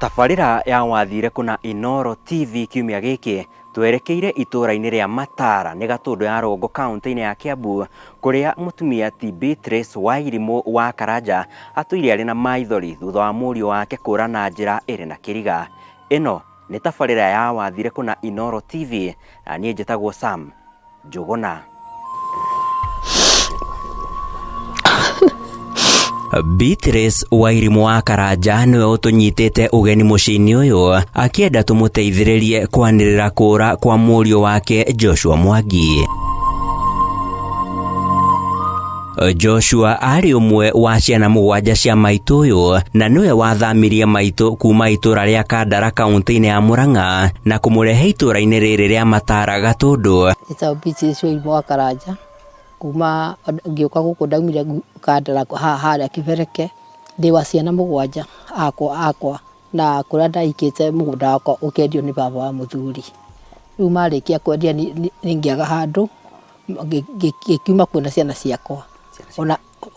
Tabarĩra ya Wathire Kũ na Inooro TV kiumia gĩkĩ twerekeire itũũra-inĩ rĩa Matara nĩ Gatũndũ ya Rũgongo kaunti-inĩ ya Kiambu kũrĩa mũtumia ti Beatrice Wairimũ wa Karanja atũire arĩ na maithori thutha wa mũriũ wake kũra na njĩra ĩrĩ na kĩriga. Ĩno nĩ tabarĩra ya Wathire Kũ na Inooro TV na niĩ njĩtagwo Sam Njũgũna. Beatrice Wairimũ wa Karanja nĩwe ũtũnyitĩte ũgeni mũciĩ-inĩ ũyũ akĩenda tũmũteithĩrĩrie kwanĩrĩra kũra kwa mũriũ wake Joshua Mwangi. Joshua aarĩ ũmwe wa ciana mũgwanja cia maitũ ũyũ na nĩwe wathamirie maitũ kuma itũra rĩa Kandara kaunti-inĩ ya Murang'a na kũmũrehe itũra-inĩ rĩrĩ rĩa Matara Gatũndũ. Njĩtagwo Beatrice Wairimu wa Karanja, kuma ngĩũka gũkũ ndaumire Kandara haha harĩa Kĩbereke, ndĩ wa ciana mũgwanja akwa akwa na kũrĩa ndaikĩte mũgũnda wakwa ũkĩendio nĩ baba wa mũthuri. Rĩu marĩkia kwendia niĩ ngĩaga handũ ngĩkiuma kuo na ciana ciakwa.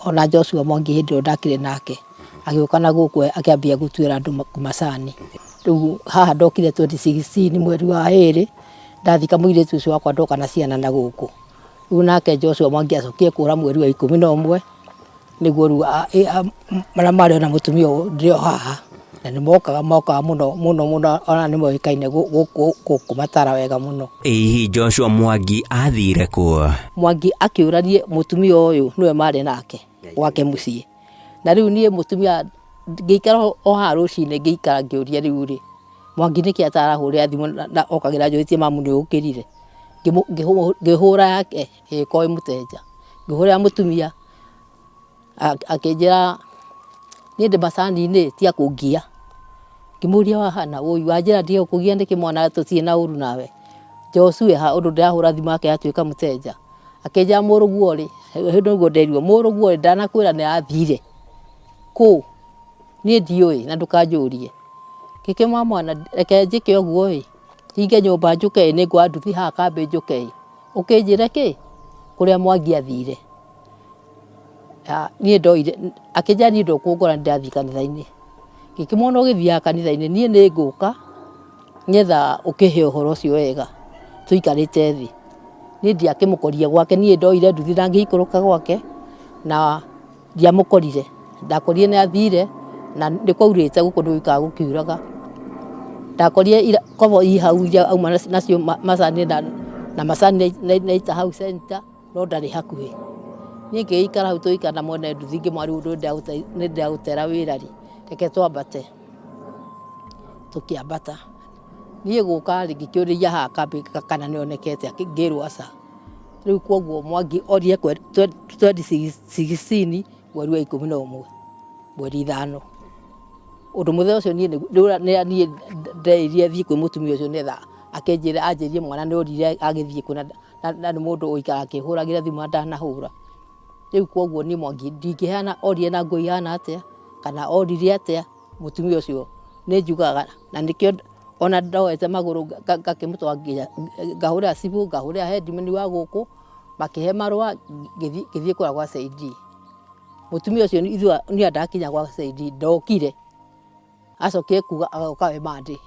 Ona Joshua Mwangi hĩndĩ ĩyo ndakĩrĩ nake, agĩũka na gũkũ akĩambia gũtuĩra andũ macani. Rĩu haha ndokire 2016 mweri wa ĩrĩ, ndathika mũirĩtu ũcio wakwa ndoka na ciana na gũkũ. Rĩu nake Joshua Mwangi acokire kũra mweri wa 11 nĩguo rĩu marĩa marĩ ona mũtumia ũyũ ndĩ o haha, na nĩ mokaga mokaga mũno mũno mũno ona nĩ moĩkaine gũkũ Matara wega mũno. Ĩ hihi Joshua Mwangi athire kũ? Mwangi akĩũranie mũtumia ũyũ nĩwe marĩ nake gwake mũciĩ, na rĩu niĩ mũtumia ngĩikara o haha rũcinĩ ngĩikara ngĩũria rĩu rĩ, Mwangi nĩkĩ atarahũrĩra thimũ na okagĩra anjũrĩtie mamu nĩ ũkĩrire, ngĩhũra yake ĩgĩkorwo ĩ mũteja, ngĩhũrĩra mũtumia akĩnjĩra niĩ ndĩ macani-inĩ tiga kũngia. Ngĩmũria wahana ũi wanjĩra ndige gũkũgia nĩkĩ mwana tũtirĩ na ũru nawe. Joshua ha ũndũ ndĩrahũra thimũ yake yatuĩka mũteja. Akĩnjĩra mũrũguo rĩ, hĩndĩ nĩguo nderirwo mũrũguo rĩ ndanakwĩra nĩ arathire. Kũ? Niĩ ndiũĩ na ndũkanjũrie. Ngĩkĩmwĩra mwana reke njĩke ũguo ĩ, hinge nyũmba njũke ĩ nĩngũoya nduthi haha kambĩ njũke ĩ, ũkĩnjĩre kĩ? Kũrĩa Mwangi athire. Niĩ ndoire, akĩnjĩra niĩ ndũkũngora nĩ ndĩrathiĩ kanitha-inĩ. Ngĩkĩmuona ũgĩthiaga kanitha-inĩ, niĩ nĩ ngũka nĩgetha ũkĩhe ũhoro ũcio wega tũikarĩte thĩ. Niĩ ndiakĩmũkorire gwake, niĩ ndoire nduthi na ngĩikũrũka gwake na ndiamũkorire. Ndakorire nĩ athire na nĩ kwaurĩte gũkũ nĩ gũikaraga gũkiuraga. Ndakorire kobo i hau iria auma nacio macani na macani naita hau center. No ndarĩ hakuhĩ. Niĩ ngĩgĩikara hau tũgĩikara na mwene nduthi ngĩmwĩra rĩu ũndũ nĩ ndĩragũtera wĩra rĩ, reke twambate. Tũkĩambata. Niĩ gũka rĩ, ngĩkĩũrĩria haha kambĩ kana nĩ onekete ngĩrwo aca. Rĩu koguo Mwangi orire 2016 mweri wa 11, mweri 5. Ũndũ mũthenya ũcio niĩ niĩ nderirire thiĩ kwĩ mũtumia ũcio nĩgetha akĩnjĩre anjĩrire mwana nĩ orire agĩthiĩ kũ na na nĩ mũndũ ũikaraga akĩhũragĩra thimũ na ndanahũra. Rĩu koguo niĩ Mwangi ndingĩheana orire na nguo ihana atĩa, kana orire atĩa, mũtumia ũcio nĩ njugaga na nĩkĩo ona ndoete magũrũ ngakĩmũtwara nginya ngahũrĩra cibũ, ngahũrĩra headman wa gũkũ, makĩhe marũa ngĩthiĩ kũrĩa gwa CID. Mũtumia ũcio niĩ ndakinya gwa CID ndokire. Acokire kuga agoka we Monday.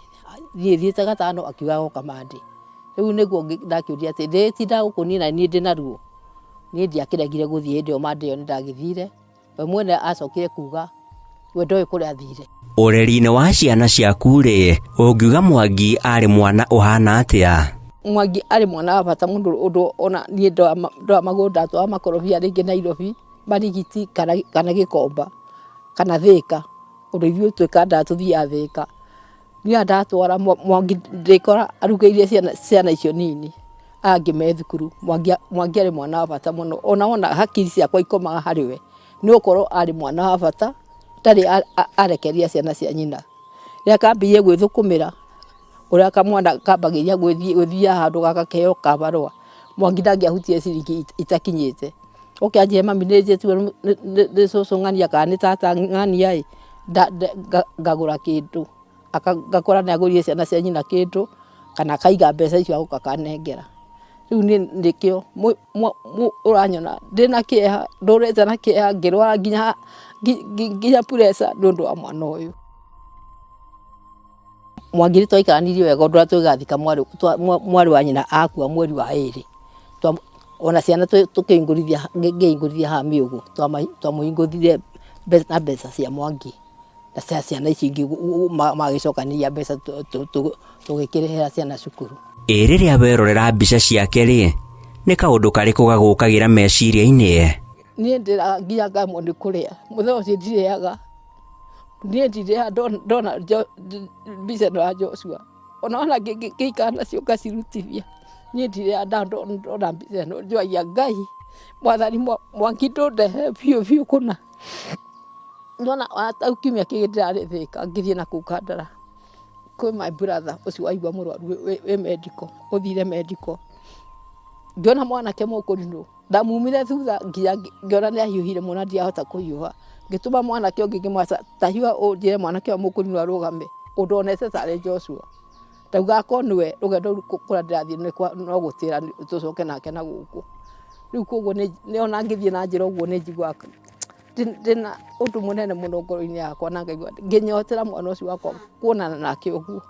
Niĩ thiĩte gatano akiuga agoka Monday. Rĩu nĩguo ndakĩũria atĩ ndĩtinda gũkũ niĩ na niĩ ndĩna ruo. Niĩ ndiakĩregire gũthiĩ hĩndĩ ĩyo Monday ĩyo nĩndagĩthire. We mwene acokire kuga we ndoĩ kũrĩa athire. Ũreri-inĩ wa ciana ciaku-rĩ, ũngiuga Mwangi arĩ mwana ũhana atĩa? Mwangi arĩ mwana wa bata mũno ũndũ ona niĩ ndoya magũrũ ndatwara makorobia rĩngĩ Nairobi, Marigiti kana Gĩkomba kana Thĩka. Ũndũ ithuĩ twĩkandaga tũthiaga Thĩka. Niĩ ndatwara Mwangi ndĩkora arugĩire ciana icio nini, aya angĩ me thukuru. Mwangi arĩ mwana wa bata mũno, ona wona hakiri ciakwa ikomaga harĩ we, nĩ gũkorwo arĩ mwana wa bata, ndarĩ arekereria ciana cia nyina. Rĩrĩa kambĩrĩirie gwĩthũkũmĩra, ũrĩa kamwana kambagĩrĩria gũthiaga handũ gakaheo kabarũa, Mwangi ndangĩahutirie ciringi itakinyĩte. Oke anjĩre mami nĩ njĩtue nĩ cũcũ ng'ania kana nĩ tata ng'ania ĩ, ngagũra kĩndũ, ngakora nĩ agũrĩire ciana cia nyina kĩndũ, kana akaiga mbeca icio agoka akanengera. Rĩu niĩ nĩkĩo ũranyona ndĩna kĩeha, ndũrĩte na kĩeha ngĩrwara nginya pressure nĩ ũndũ wa mwana ũyũ. Mwangi nĩ twaikaranirie wega ũndũ ũrĩa twĩgathika mwarĩ wa nyina akua mweri wa ĩrĩ. Ona ciana tũkĩhingũrithia, ngĩhingũrithia haha Mĩũgũ, twamũhingũrithirie na mbeca cia Mwangi na cia ciana ici ingĩ magĩcokanĩria mbeca tũgĩkĩrĩhĩra ciana cukuru. Ĩ rĩrĩa werorera mbica ciake-rĩ, nĩ kaũndũ karĩkũ gagũkagĩra meciria-inĩ? Niĩ ndĩraga nginya ngaremwo nĩ kũrĩa, mũthenya ũcio ndirĩaga, niĩ ndirĩaga ndona mbica ĩno ya Joshua, ona wona ngĩikara nacio ngacirutithia, niĩ ndirĩaga ndona mbica ĩno, njũragia Ngai, Mwathani Mwangi ndũndehere biũ biũ kũna. Nĩwona ona ta rĩu kiumia kĩngĩ ndĩrarĩ Thĩka ngĩthiĩ nakũu Kandara, kwĩ my brother ũcio waigua mũrwaru wĩ medical, ũthire medical, ngĩona mwanake mũkũrinũ, ndamumire thutha nginya ngĩona nĩ ahiũhire mũno na ndiahota kũhiũha, ngĩtũma mwanake ũngĩ ngĩmwĩra ta hiũha ũnjĩre mwanake ũyũ mũkũrinũ arũgame, ũndũ onete tarĩ Joshua. Ndauga akorwo nĩwe rũgendo rũu kũrĩa ndĩrathiĩ no gũtĩra tũcoke nake na gũkũ. Rĩu koguo ona ngĩthiĩ na njĩra ũguo nĩ njiguaga ndĩna ũndũ mũnene mũno ngoro-inĩ yakwa na ngaigua ngĩnyotera mwana ũcio wakwa kuonana nake ũguo.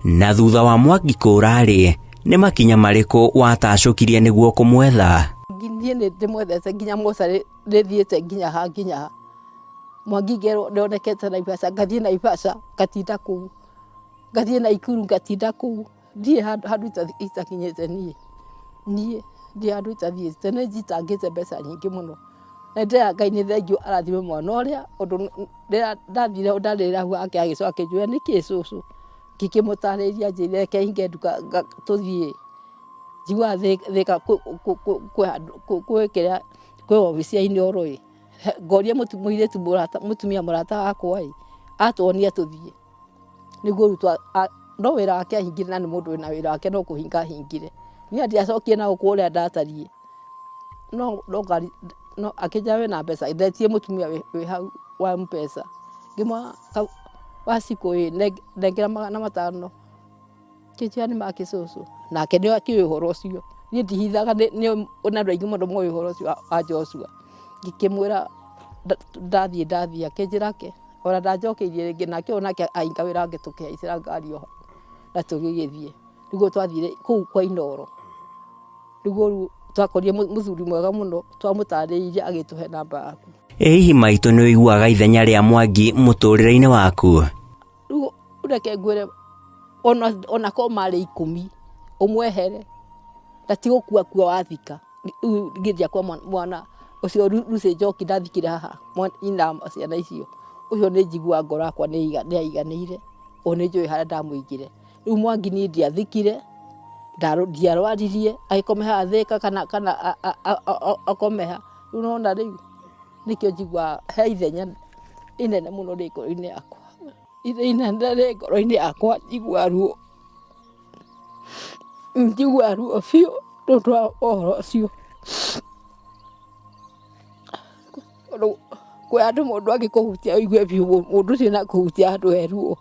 Na thutha wa Mwangi kũra-rĩ, nĩ makinya marĩkũ watacũkirie nĩguo kũmwetha? Niĩ nĩ ndĩmwethete nginya mocarĩ, nĩ thiĩte nginya ha nginya ha. Mwangi ngerwo nĩonekete Naivasha, ngathiĩ Naivasha ngatinda kũu, ngathiĩ Naikuru ngatinda kũu, ndirĩ handũ itakinyĩte niĩ, niĩ ndirĩ handũ itathiĩte, nĩ njitangĩte mbeca nyingĩ mũno. Na ndĩrera Ngai nĩ thengiũ arathime mwana ũrĩa, ũndũ rĩrĩa ndathire ndarĩrĩra hau hake agĩcoka akĩnjũria nĩkĩ cũcũ, ngĩkĩmũtarĩria anjĩrire reke hinge nduka tũthiĩ. Njiguaga Thĩka kwĩ kĩrĩa kwĩ wabici ya Inooro ĩ, ngoria mũirĩtu mũrata mũtumia mũrata wakwa ĩ, atuonia tũthiĩ. Nĩguo rĩu no wĩra wake ahingire na nĩ mũndũ wĩna wĩra wake no kũhinga ahingire. Niĩ ndiacokire na gũkũ ũrĩa ndatariĩ. No no ngari no akĩnjĩra wĩna mbeca, ndetire mũtumia wĩ hau wa M-Pesa, ngĩmwĩra Wacikũ ĩ nengera 500. Akĩnjĩra nĩ make cũcũ, nake nĩ akĩũĩ ũhoro ũcio. Niĩ ndihithaga nĩ andũ aingĩ mũno moĩ ũhoro ũcio wa Joshua. Ngĩkĩmwĩra ndathiĩ ndathiĩ, akĩnjĩra ke, ona ndanjokeirie rĩngĩ, nake ũyũ nake ahinga wĩra wake tũkĩhaicĩra ngari o hau na tũgĩgĩthiĩ. Nĩguo twathire kũu kwa Inooro, nĩguo rĩu twakorire mũthuri mwega mũno, twamũtarĩirie agĩtũhe namba yaku. Ĩ hihi maitũ nĩ ũiguaga ithenya rĩa Mwangi mũtũrĩre-inĩ waku? Rĩu reke ngwĩre ona korwo marĩ 10 ũmwehere na ti gũkua kua wathika. Rĩu ngĩthiĩ kwa mwana ũcio Lucy Njoki ndathikire haha nyina ciana icio, ũcio nĩ njiguaga ngoro yakwa nĩ yaiganĩire, o nĩ njũĩ harĩa ndamũigire. Rĩu Mwangi niĩ ndiathikire, ndiarwaririe, agĩkome haha Thĩka kana akome ha. Rĩu nĩwona rĩu nĩkĩo njiguaga he ithenya inene mũno rĩ ngoro-inĩ yakwa. Ithenya inene rĩ ngoro-inĩ yakwa njiguaga ruo, njiguaga ruo biũ nĩ ũndũ wa ũhoro ũcio. Tondũ kwĩ handũ mũndũ angĩkũhutia ũigue biũ mũndũ ũcio nĩ akũhutia handũ he ruo.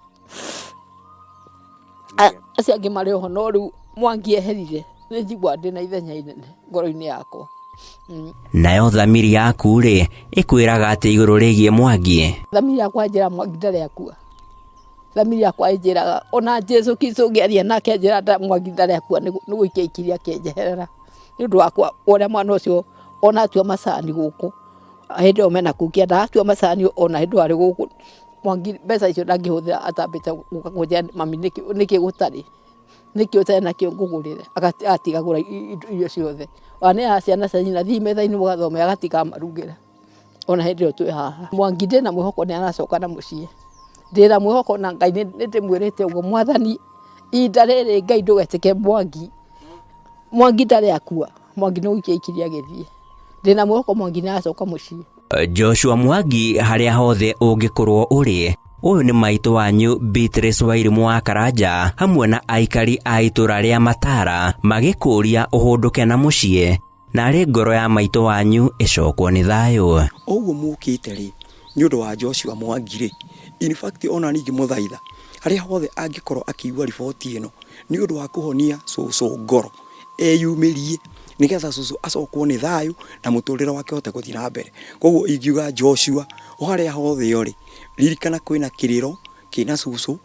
Acio angĩ marĩ oho no rĩu Mwangi eherire nĩ njiguaga ndĩna ithenya inene ngoro-inĩ yakwa. Nayo thamiri yaku rĩ, ĩkwĩraga atĩ igũrũ rĩgiĩ Mwangi? Thamiri yakwa ĩnjĩraga Mwangi ndarĩ akua. Thamiri yakwa ĩnjĩraga ona Jesũ Kristo ngĩaria nake anjĩraga Mwangi ndarĩ akua nĩ gũikia aikirie akĩnjeherera. Nĩ ũndũ wakwa ũrĩa mwana ũcio ona atua macani gũkũ, hĩndĩ ĩyo mena kũu kĩanda atua macani ona hĩndĩ ĩyo arĩ gũkũ, Mwangi mbeca icio ndangĩhũthĩra atambĩte gũka kũnjĩra mami nĩkĩ gũtarĩ, nĩkĩ ũtarĩ nakĩo ngũgũrĩre, agatiga kũgũra irio ciothe. Ona nĩ eraga ciana cia nyina thiĩi metha-inĩ mũgathome agatiga amarugĩra ona hĩndĩ ĩyo twĩ haha. Mwangi ndĩna mwĩhoko nĩ aracoka na mũciĩ, ndĩna mwĩhoko na Ngai nĩ ndĩmwĩrĩte ũguo, Mwathani ihinda rĩrĩ Ngai ndũgetĩke Mwangi, Mwangi ndarĩ akua, Mwangi nĩ gũikia aikirie agĩthiĩ. Ndĩna mwĩhoko Mwangi nĩ aracoka mũciĩ. Joshua Mwangi harĩa hothe ũngĩkorwo ũrĩ, ũyũ nĩ maitũ wanyu Beatrice Wairimu wa Karanja hamwe na aikari a itũra rĩa Matara magĩkũria ũhũndũke na mũciĩ narĩ ngoro ya maitũ wanyu ĩcokwo nĩ thayũ. Ũguo mũkĩte rĩ, nĩ ũndũ wa Joshua Mwangi rĩ, in fact ona niĩ ingĩmũthaitha harĩa hothe angĩkorwo akĩigua riboti ĩno, nĩ ũndũ wa kũhonia cũcũ ngoro, eyumĩrie nĩgetha cũcũ acokwo nĩ thayũ na mũtũrĩre wake ũhote gũthiĩ na mbere. Koguo ingiuga Joshua o harĩa hothe ũrĩ, ririkana kwĩna kĩrĩro kĩna cũcũ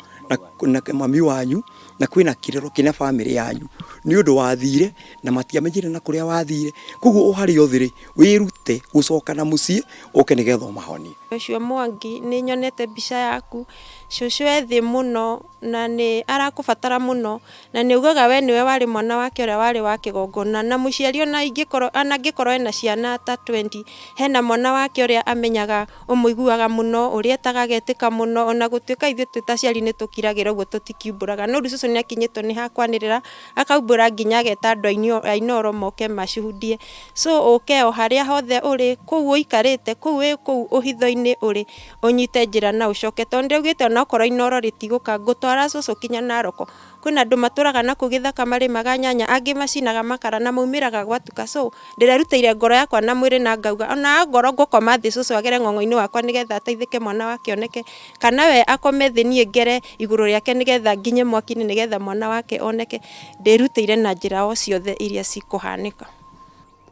na mami wanyu na kwĩna kĩrĩro kĩna bamĩrĩ yanyu nĩ ũndũ wathire na matiamenyire na kũrĩa wathire. Koguo o harĩa ũthĩ rĩ, wĩrute gũcoka na mũciĩ ũke nĩgetha ũmahonie. Joshua Mwangi, nĩ nyonete mbica yaku, cũcũ e thĩ mũno na nĩ arakũbatara mũno, na nĩ augaga we nĩwe warĩ mwana wake ũrĩa warĩ wa kĩgongona, na mũciari ona ingĩkorwo, ona angĩkorwo ena ciana ta 20, hena mwana wake ũrĩa amenyaga ũmũiguaga mũno, ũrĩa etaga agetĩka mũno, ona gũtuĩka ithuĩ twĩ ta aciari nĩ tũkiragĩra ũguo tũtikiumbũraga, no rĩu cũcũ nĩ akinyĩtwo nĩ hakwanĩrĩra, akaumbũra nginya ageta andũ a Inooro moke macuhundie. So ũke o harĩa hothe ũrĩ, kũu ũikarĩte, kũu wĩ kũu ũhitho-inĩ ũrĩ, ũnyite njĩra na ũcoke, tondũ nĩndaugĩte onakorwo Inooro rĩtigũka, ngũtwara cũcũ kinya Naroko. Kwĩna andũ matũraga na kũu gĩthaka marĩmaga nyanya, angĩ macinaga makara na maumĩraga gwatuka. So ndĩrerutĩire ngoro yakwa na mwĩrĩ na ngauga ona ngoro ngũkoma thĩ cũcũ agere ng'ong'o-inĩ wakwa nĩgetha ateithĩke mwana wake oneke, kana we akome thĩ niĩ ngere igũrũ rĩake nĩgetha nginye mwaki-inĩ nĩgetha mwana wake oneke. Ndĩrutĩire na njĩra o ciothe iria cikũhanĩka.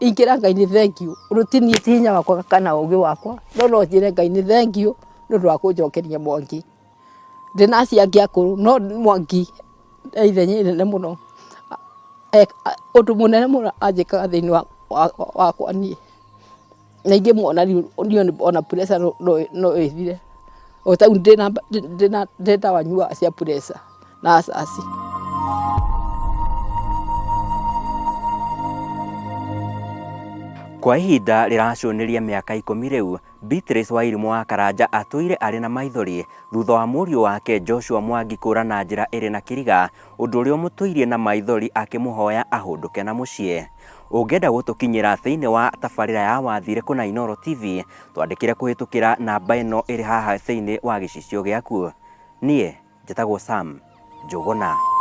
Ingĩra Ngai nĩ thank you, ũndũ ti niĩ ti hinya wakwa kana ũgĩ wakwa, no no njĩre Ngai nĩ thank you nĩ ũndũ wa kũnjokeria Mwangi. Ndĩna acio angĩ akũrũ no Mwangi e ithenya inene mũno, ũndũ mũnene mũno anjĩkaga thĩinĩ wakwa niĩ. Na ingĩmuona rĩu niĩ ona pressure no ĩthire. O ta rĩu ndĩna ndawa nyuaga cia pressure na acaci. Kwa ihinda rĩracũnĩria mĩaka 10 rĩu, Beatrice Wairimũ wa Karanja atũire arĩ na maithori thutha wa mũriũ wake Joshua Mwangi kũra na njĩra ĩrĩ na kĩriga, ũndũ ũrĩa ũmũtũirie na maithori akĩmũhoya ahũndũke na mũciĩ. Ũngĩenda gũtũkinyĩra thĩinĩ wa tabarĩra ya Wathire Kũna Inooro TV, twandĩkĩre kũhĩtũkĩra namba ĩno ĩrĩ haha thĩinĩ wa gĩcicio gĩaku. Niĩ njĩtagwo Sam Njũgũna.